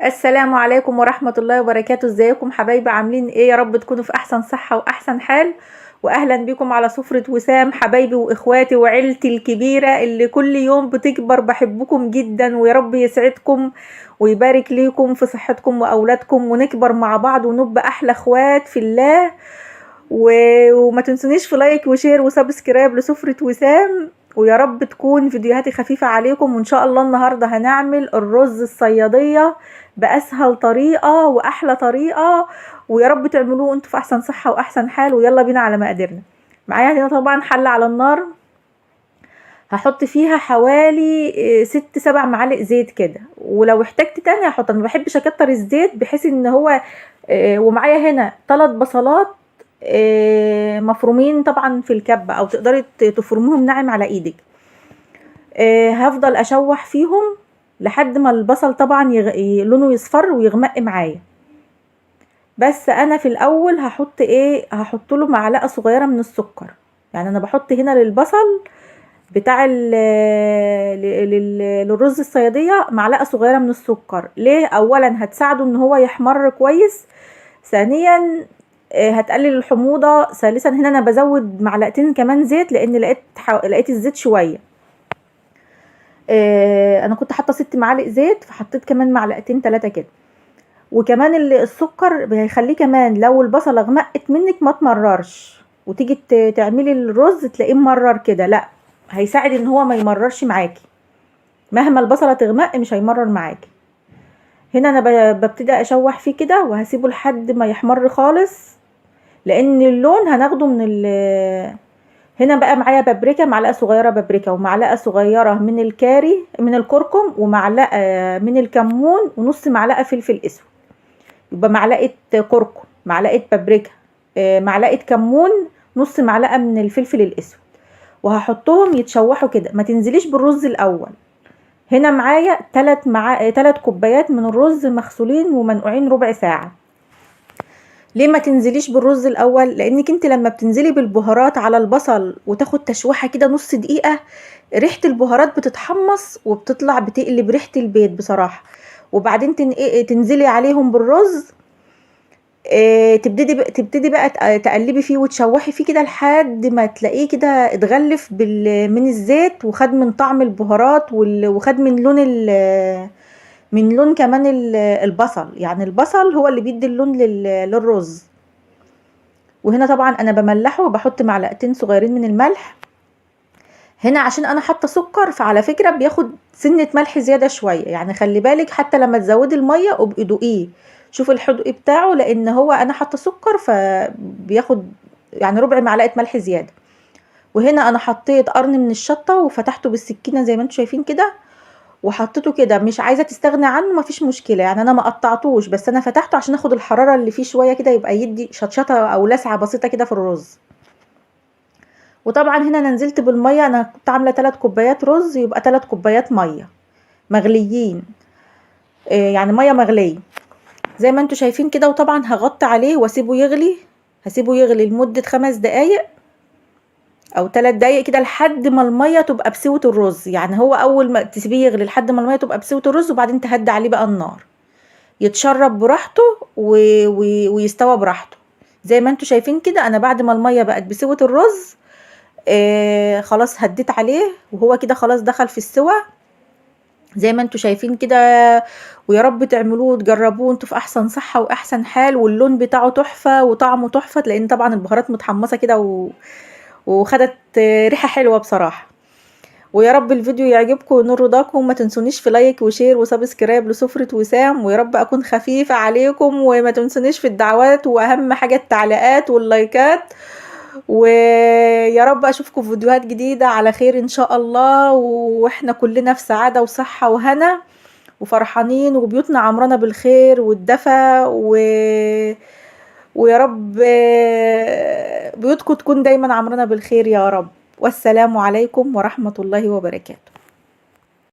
السلام عليكم ورحمة الله وبركاته. ازيكم حبايبي؟ عاملين ايه؟ يا رب تكونوا في احسن صحة واحسن حال. واهلا بكم على سفرة وسام حبايبي واخواتي وعيلتي الكبيرة اللي كل يوم بتكبر. بحبكم جدا ويا رب يسعدكم ويبارك ليكم في صحتكم واولادكم، ونكبر مع بعض ونبقى احلى اخوات في الله. وما تنسونيش في like و share و subscribe لسفرة وسام، ويا رب تكون فيديوهاتي خفيفة عليكم. وان شاء الله النهاردة هنعمل الرز الصيادية بأسهل طريقة وأحلى طريقة، ويا رب تعملوه انتوا في أحسن صحة وأحسن حال. ويلا بينا على مقاديرنا. معايا هنا طبعا حلة على النار، هحط فيها حوالي 6-7 معالق زيت كده، ولو احتجت تاني هحط. انا ما بحبش اكتر الزيت بحيث ان هو ومعايا هنا 3 بصلات مفرومين طبعا في الكبة، او تقدري تفرموهم ناعم على ايدك. هفضل اشوح فيهم لحد ما البصل طبعا لونه يصفر ويغمق معايا. بس انا في الاول هحط ايه؟ هحط له معلقه صغيرة من السكر. يعني انا بحط هنا للبصل بتاع للرز الصياديه معلقه صغيرة من السكر. ليه؟ اولا هتساعده ان هو يحمر كويس، ثانيا هتقلل الحموضة، ثالثا هنا انا بزود معلقتين كمان زيت لان لقيت الزيت شوية. انا كنت حاطه 6 معالق زيت، فحطيت كمان معلقتين 3 كده. وكمان السكر بيخليه كمان لو البصله غمقت منك ما تمررش وتيجي تعملي الرز تلاقيه ممرر كده، لا هيساعد ان هو ما يمررش معاكي. مهما البصله تغمق مش هيمرر معاكي. هنا انا ببتدي اشوح فيه كده وهسيبه لحد ما يحمر خالص، لان اللون هناخده من هنا. بقى معايا بابريكا، معلقه صغيرة بابريكا، ومعلقة صغيرة من الكاري من الكركم، ومعلقة من الكمون، ونص معلقه فلفل اسود. يبقى معلقه كركم، معلقه بابريكا، معلقه كمون، نص معلقه من الفلفل الاسود، وهحطهم يتشوحوا كده. ما تنزليش بالرز الاول. هنا معايا 3 كوبايات من الرز مغسولين ومنقوعين ربع ساعة. ليه ما تنزليش بالرز الاول؟ لانك انت لما بتنزلي بالبهارات على البصل وتاخد تشويحه كده نص دقيقة، ريحه البهارات بتتحمص وبتطلع بتقلب ريحه البيت بصراحة. وبعدين تنزلي عليهم بالرز، تبتدي بقى تقلبي فيه وتشوحي فيه كده لحد ما تلاقيه كده اتغلف من الزيت، وخد من طعم البهارات وخد من لون من لون كمان البصل. يعني البصل هو اللي بيدي اللون للرز. وهنا طبعا انا بملحه وبحط معلقتين صغيرين من الملح. هنا عشان انا حاطه سكر، فعلى فكرة بياخد سنة ملح زيادة شوية، يعني خلي بالك حتى لما تزودي المية ابقي دوقيه، شوفي الحدق بتاعه، لان هو انا حاطه سكر فبياخد يعني ربع معلقه ملح زيادة. وهنا انا حطيت قرن من الشطه وفتحته بالسكينة زي ما انتم شايفين كده، وحطيته كده. مش عايزه تستغنى عنه مفيش مشكلة، يعني انا ما قطعتوش، بس انا فتحته عشان اخد الحرارة اللي فيه شوية كده، يبقى يدي شطشطه او لسعه بسيطة كده في الرز. وطبعا هنا انا نزلت بالمية، انا كنت عامله 3 كوبايات رز، يبقى 3 كوبايات مية مغليين، يعني مية مغليه زي ما انتم شايفين كده. وطبعا هغطي عليه واسيبه يغلي، هسيبه يغلي لمدة 5 دقايق او 3 دقايق كده لحد ما المية تبقى بسوة الرز. يعني هو اول ما تسيبيه يغلي لحد ما المية تبقى بسوة الرز، وبعدين تهدي عليه بقى النار، يتشرب براحته ويستوى براحته زي ما انتم شايفين كده. انا بعد ما المية بقت بسوة الرز، خلاص هديت عليه وهو كده خلاص دخل في السوى زي ما انتم شايفين كده. ويا رب تعملوه وتجربوه انتوا في احسن صحة واحسن حال، واللون بتاعه تحفة وطعمه تحفة، لان طبعا البهارات متحمصة كده وخدت ريحة حلوة بصراحة. ويا رب الفيديو يعجبكم ونور رضاكم. ما تنسونيش في like و share و subscribe لسفرة وسام، ويا رب اكون خفيفة عليكم، وما تنسونيش في الدعوات، واهم حاجة التعليقات واللايكات. ويا رب اشوفكم في فيديوهات جديدة على خير ان شاء الله، واحنا كلنا في سعادة وصحة وهنا وفرحانين، وبيوتنا عمرانة بالخير والدفى، ويا رب بيوتكم تكون دايما عمرانة بالخير يا رب. والسلام عليكم ورحمة الله وبركاته.